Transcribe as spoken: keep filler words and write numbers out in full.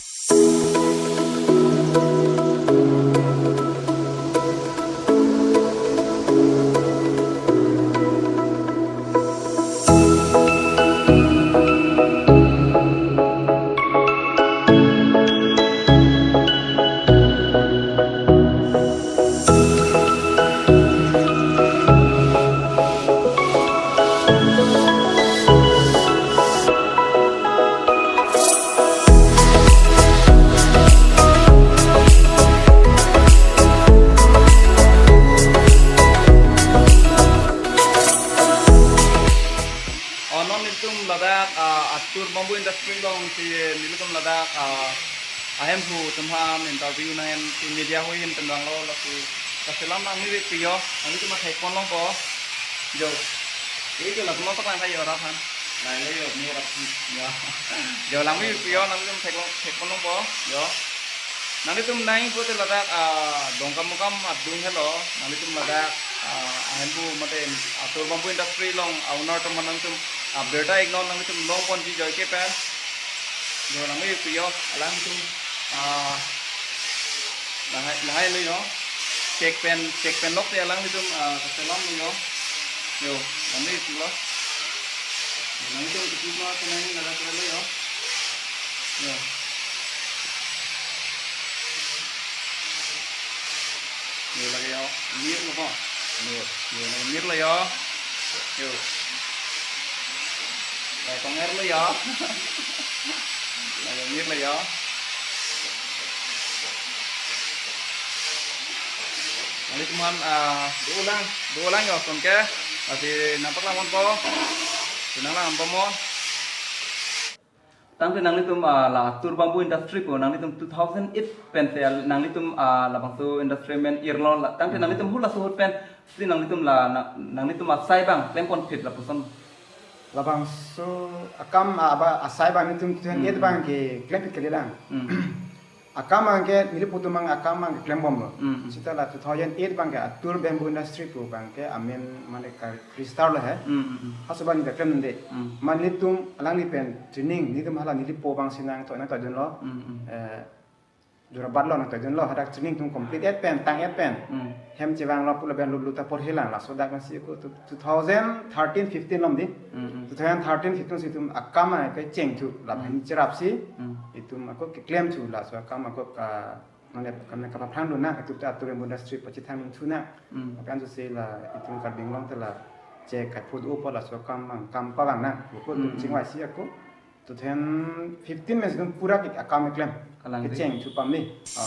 Oh, non nelitum ladak, ah, Atur Bamboo Industry alongsi nelitum ladak, ah, ahemphu atum aphan interview nangji si media ahin pen vanglo, lasi, lasi lam nangli pi yo, nanglitum thekpon longpo. Jo. Ini jo latum tak lang yo rap han. Lang yo, ni rap. Ya. Jo, nangli pi yo, nanglitum thekpon, thekpon longpo. Jo. Nanglitum nangji pulote ladak, ah, Dongkamukam adung helo, nanglitum ladak, ah, ahemphu mate Atur Bamboo Industry along owner atum aphan nanglitum, ah, birta iknon, nanglitum longponji joike pen. Jo, nangli pi yo, alangtum, ah, lahai, lahai lo yo. Cake pen, cake pen lok te alanglitum, ah, kaselam lo yo. Jo, nangli pi lo. Jo, nanglitum pi lo, nangli ladak lo yo. Jo. Jo, lake yo. Mir lo po. Mir. Jo, lake mir lo yo. Jo. Lake tonger lo yo. Lake mir lo yo. Nanglitum aphan, ah, dolang, dolang yo ason ke. Lasi nangpaklang ponpo. Nanglang ponpo mo. Tangte nanglitum, ah, la Atur Bamboo Industry pu nanglitum two thousand eight pen si, ah, nanglitum, ah, labangso industry amen irlo la. Tangte nanglitum hula suhut pen si nanglitum la na-, nanglitum asai abang klempon phit lapuson. Labangso akam, ah, aba asai abang nelitum two thousand eight abang ke klem phit kalilang. Hmm. Akam abang ke neli putum abang akam abang ke klembomlo. Hmm, hmm. Seta la two thousand eight abang ke Atur Bamboo Industry pu abang ke amen mane ka register lo he. Hmm, hmm, hmm. Halaso abang ke klem nangde. Hmm. Mane nelitum alangli pen training, nelitum hala neli po abang si nangtoi nangtoi dunlo. Hmm, hmm. Eh, Jorabat lo nangtoi dunlo, hadak training atum complete et pen, tang et pen. Hmm. Hem chevanglo pulo pen lulu ta porhilang, laso dak nasi ko two, two thousand thirteen fifteen lom di. Hmm, hmm. Two thousand thirteen fifteen si itum akam abang ke chengthu, la Hmm. hem cherapsi, Hmm. itum ako keklem thu, laso akam ako ka, mane, kami kapaphrang dun nang, itum ta Atur Bamboo Industry pachethang thu nang. Hmm. Akan tu si la itum Karbi Anglong te la che kai phu do po laso akam abang kam pavang nang, ko Hmm, hmm. chingvaisi ako. Two thousand fifteen mes dum pura ke akam keklem. Kalang di. Kecheng thu pame. Ah.